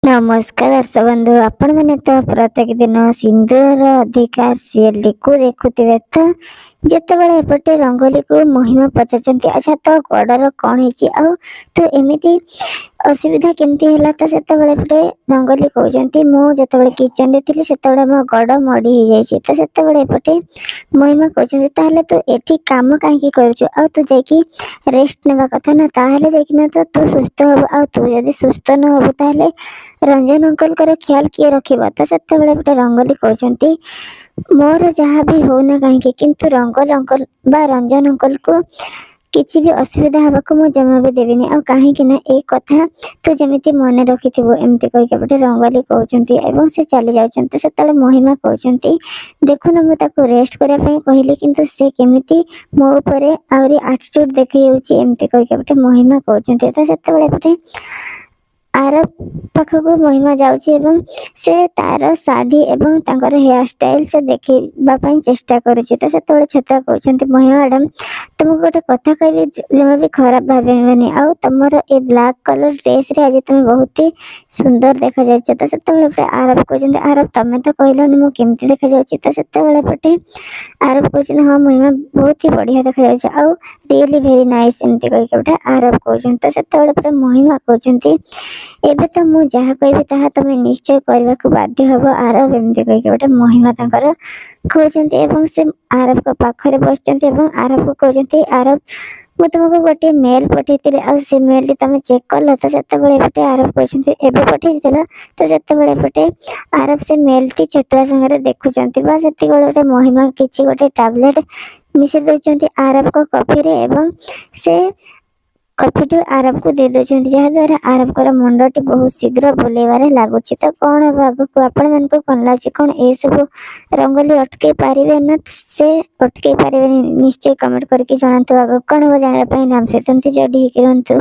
ନମସ୍କାର ଦର୍ଶକ ବନ୍ଧୁ, ଆପଣମାନେ ତ ପ୍ରତ୍ୟେକ ଦିନ ସିନ୍ଦୁରର ଅଧିକାର ସିରିଏଲଟିକୁ ଦେଖୁଥିବେ। ତ ଯେତେବେଳେ ଏପଟେ ରଙ୍ଗୋଲିକୁ ମହିମା ପଚାରୁଛନ୍ତି, "ଆଚ୍ଛା, ତୋ ଗୋଡ଼ର କ'ଣ ହେଇଛି ଆଉ ତୁ ଏମିତି ଅସୁବିଧା କେମିତି ହେଲା?" ତ ସେତେବେଳେ ଏପଟେ ରଙ୍ଗୋଲି କହୁଛନ୍ତି, "ମୁଁ ଯେତେବେଳେ କିଚେନରେ ଥିଲି, ସେତେବେଳେ ମୋ ଗୋଡ଼ ମୋଡ଼ି ହେଇଯାଇଛି।" ତ ସେତେବେଳେ ଏପଟେ ମହିମା କହୁଛନ୍ତି, "ତାହେଲେ ତୁ ଏଠି କାମ କାହିଁକି କରୁଛୁ? ଆଉ ତୁ ଯାଇକି ରେଷ୍ଟ ନେବା କଥା ନା? ତାହେଲେ ଯାଇକିନା ତ ତୁ ସୁସ୍ଥ ହବୁ। ଆଉ ତୁ ଯଦି ସୁସ୍ଥ ନ ହବୁ, ତାହେଲେ ରଞ୍ଜନ ଅଙ୍କଲଙ୍କର ଖିଆଲ କିଏ ରଖିବ?" ତ ସେତେବେଳେ ଗୋଟେ ରଙ୍ଗୋଲି କହୁଛନ୍ତି, "ମୋର ଯାହା ବି ହଉନା କାହିଁକି, କିନ୍ତୁ ରଙ୍ଗଲ ଅଙ୍କଲ ବା ରଞ୍ଜନ ଅଙ୍କଲକୁ କିଛି ବି ଅସୁବିଧା ହେବାକୁ ମୁଁ ଜମା ବି ଦେବିନି। ଆଉ କାହିଁକି ନା ଏଇ କଥା ତୁ ଯେମିତି ମନେ ରଖିଥିବୁ।" ଏମିତି କହିକି ଗୋଟେ ରଙ୍ଗୋଲି କହୁଛନ୍ତି ଏବଂ ସେ ଚାଲି ଯାଉଛନ୍ତି। ସେତେବେଳେ ମହିମା କହୁଛନ୍ତି, "ଦେଖୁନ, ମୁଁ ତାକୁ ରେଷ୍ଟ କରିବା ପାଇଁ କହିଲି, କିନ୍ତୁ ସେ କେମିତି ମୋ ଉପରେ ଆହୁରି ଆଟିଚ୍ୟୁଡ଼ ଦେଖେଇ ହେଉଛି।" ଏମିତି କହିକି ଗୋଟେ ମହିମା କହୁଛନ୍ତି। ତ ସେତେବେଳେ ଗୋଟେ ଆରବ ପାଖକୁ ମହିମା ଯାଉଛି ଏବଂ ସେ ତାର ଶାଢ଼ୀ ଏବଂ ତାଙ୍କର ହେୟାର ଷ୍ଟାଇଲ ସେ ଦେଖେଇବା ପାଇଁ ଚେଷ୍ଟା କରୁଛି। ତ ସେତେବେଳେ ଛତୁଆ କହୁଛନ୍ତି, "ମହିମା ମ୍ୟାଡ଼ାମ, ତୁମକୁ ଗୋଟେ କଥା କହିବି, ଜମା ବି ଖରାପ ଭାବିବନି। ଆଉ ତମର ଏ ବ୍ଲାକ୍ କଲର ଡ୍ରେସରେ ଆଜି ତମେ ବହୁତ ହି ସୁନ୍ଦର ଦେଖାଯାଉଛ।" ତ ସେତେବେଳେ ଗୋଟେ ଆରବ କହୁଛନ୍ତି, "ଆରବ, ତମେ ତ କହିଲନି ମୁଁ କେମିତି ଦେଖାଯାଉଛି?" ତ ସେତେବେଳେ ପଟେ ଆରବ କହୁଛନ୍ତି, "ହଁ ମହିମା, ବହୁତ ହି ବଢ଼ିଆ ଦେଖାଯାଉଛି ଆଉ ରିଏଲି ଭେରି ନାଇସ୍।" ଏମିତି କହିକି ଗୋଟେ ଆରବ କହୁଛନ୍ତି। ତ ସେତେବେଳେ ଗୋଟେ ମହିମା କହୁଛନ୍ତି, "ଏବେ ତ ମୁଁ ଯାହା କହିବି, ତାହା ତମେ ନିଶ୍ଚୟ କରିବାକୁ ବାଧ୍ୟ ହବ ଆରବ।" ଏମିତି କହିକି ଗୋଟେ ମହିମା ତାଙ୍କର କହୁଛନ୍ତି ଏବଂ ସେ ଆରବଙ୍କ ପାଖରେ ବସିଛନ୍ତି ଏବଂ ଆରବକୁ କହୁଛନ୍ତି, "ଆରବ, ମୁଁ ତୁମକୁ ଗୋଟିଏ ମେଲ୍ ପଠେଇଥିଲି, ଆଉ ସେ ମେଲ୍ଟି ତମେ ଚେକ୍ କଲ?" ତ ସେତେବେଳେ ଏପଟେ ଆରବ କହୁଛନ୍ତି, "ଏବେ ପଠେଇଥିଲ?" ତ ସେତେବେଳେ ଏପଟେ ଆରବ ସେ ମେଲ୍ଟି ଛତୁଆ ସାଙ୍ଗରେ ଦେଖୁଛନ୍ତି ବା ସେତିକିବେଳେ ଗୋଟେ ମହିମା କିଛି ଗୋଟେ ଟାବଲେଟ୍ ମିଶେଇ ଦେଉଛନ୍ତି ଆରବଙ୍କ କଫିରେ ଏବଂ ସେ କଫିଟି ଆରବକୁ ଦେଇ ଦେଉଛନ୍ତି, ଯାହାଦ୍ୱାରା ଆରବଙ୍କର ମୁଣ୍ଡଟି ବହୁତ ଶୀଘ୍ର ବୁଲେଇବାରେ ଲାଗୁଛି। ତ କ'ଣ ହେବ ଆଗକୁ? ଆପଣମାନଙ୍କୁ କ'ଣ ଲାଗୁଛି? କ'ଣ ଏସବୁ ରଙ୍ଗୋଲି ଅଟକେଇ ପାରିବେ ନା ସେ ଅଟକେଇ ପାରିବେନି? ନିଶ୍ଚୟ କମେଣ୍ଟ କରିକି ଜଣାନ୍ତୁ। ଆଗକୁ କ'ଣ ହେବ ଜାଣିବା ପାଇଁ ଆମ ସହିତ ଏମିତି ଯୋଡ଼ି ହେଇକି ରୁହନ୍ତୁ।